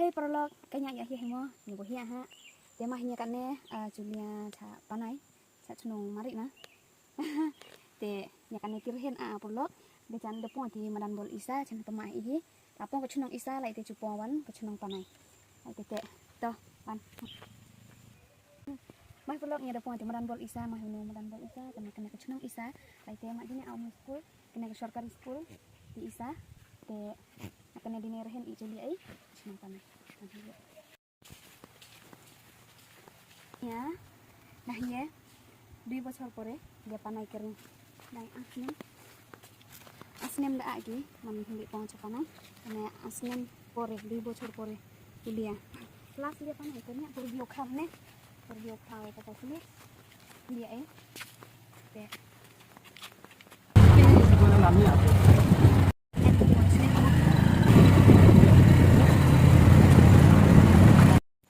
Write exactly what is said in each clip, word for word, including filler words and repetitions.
Hei paralok, ka nyak ïa hi hi mo, ngi buh hi ha. Te ma hi ïa kane, ah, Julia cha Panai, cha chnong Mari na. Te ïa kane ki rhen a paralok, de jan de pong ki madan bol isa, jan pama hi hi. Apong ka chnong isa, lai te chu pong wan ka chnong Panai. Lai te te, to, wan. Mai paralok ngi da poi te madan bol isa, mai hunu madan bol isa, kane kane ka chnong isa, lai te ma dine au school, kane ka sorkari school, te isa, te kane dine rhen i Julia ai, chnong Panai. Ya, nah ye, dui bochor pore, dia Panai kering. Dai asnem. Asnem da agi, man hindi pong cha Panai. Ane asnem pore, dui bochor pore. Ilia. Plus dia Panai, kanya por bio kham ne. Por bio kham, papa sini. Ilia eh. Te.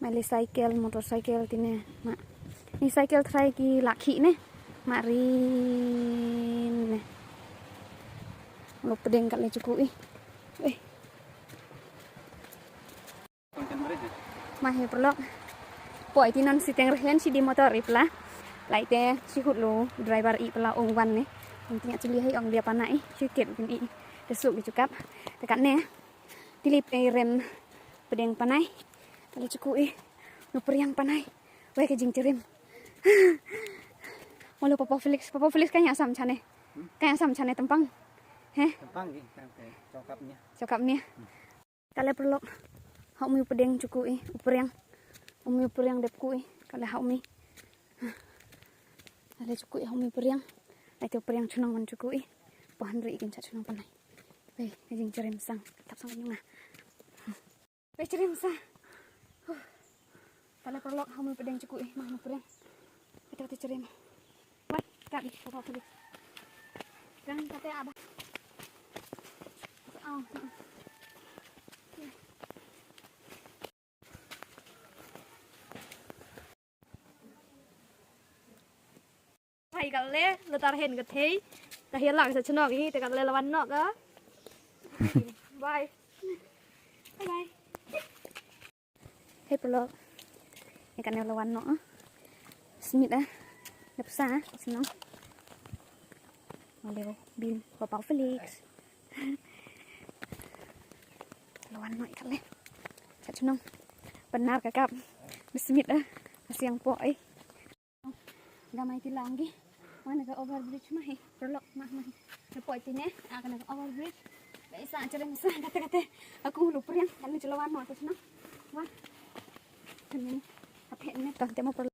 Mali cycle, motorcycle tine ma. Ni cycle try ki lakhi ne. Ma rin ne. Lo pedeng kat le chuku i. Eh. Ma hi paralok. Poi tinon siteng rhen si di motor i pla. Lai te si hut lo driver i pla ong wan ne. Ong tinya chuli hai ong dia Panai. Chikit kin i. Te suk di chukap. Te kat ne. Tili pe rem pedeng Panai. Tali chuku i. No priang Panai. Wei ka jingchirim. Molo Papa Felix, Papa Felix kanya sam chane. Kanya sam chane tempang. He? Tempang gi, tempang. Chokap nia. Chokap nia. Kale paralok. Hau mi upedeng chuku i, upriang. Umi upriang dep ku i. Kale hau mi. Kale chuku i hau mi upriang. Ai te upriang chnong man chuku i. Pahan ri ikin cha chnong Panai. Wei, jingchirim sang. Tap sang nyunga. Wei, chirim sa. Huh. Kale paralok hau mi upedeng chuku i, mah mi upriang. Ito te chirim. Wai, kat di, papa puli. Kan kate aba. Oh, oh. Hai kale, lo tar hen ka thei. Ka hialang sa chnong i, te kale lawan nok ka. Bye. Bye bye. Hei paralok. Ïa kane la wan noh. Smit ah. Dep sa, snong. Maleo bin Papa Felix. La wan noh ïa kane. Cha chnong. Benar ka kap. Bismit ah. Siang po ai. Gamai ti lang gi. Wan ka overbridge ma hi. Paralok ma ma hi. Ka poi ti ne. A kana ka overbridge. Ba isa chirim sa kate kate. Aku lu priang kan ni chlo wan ma ka chna. Wan. Kan ni. Ka phet ne. Tang te mo paralok.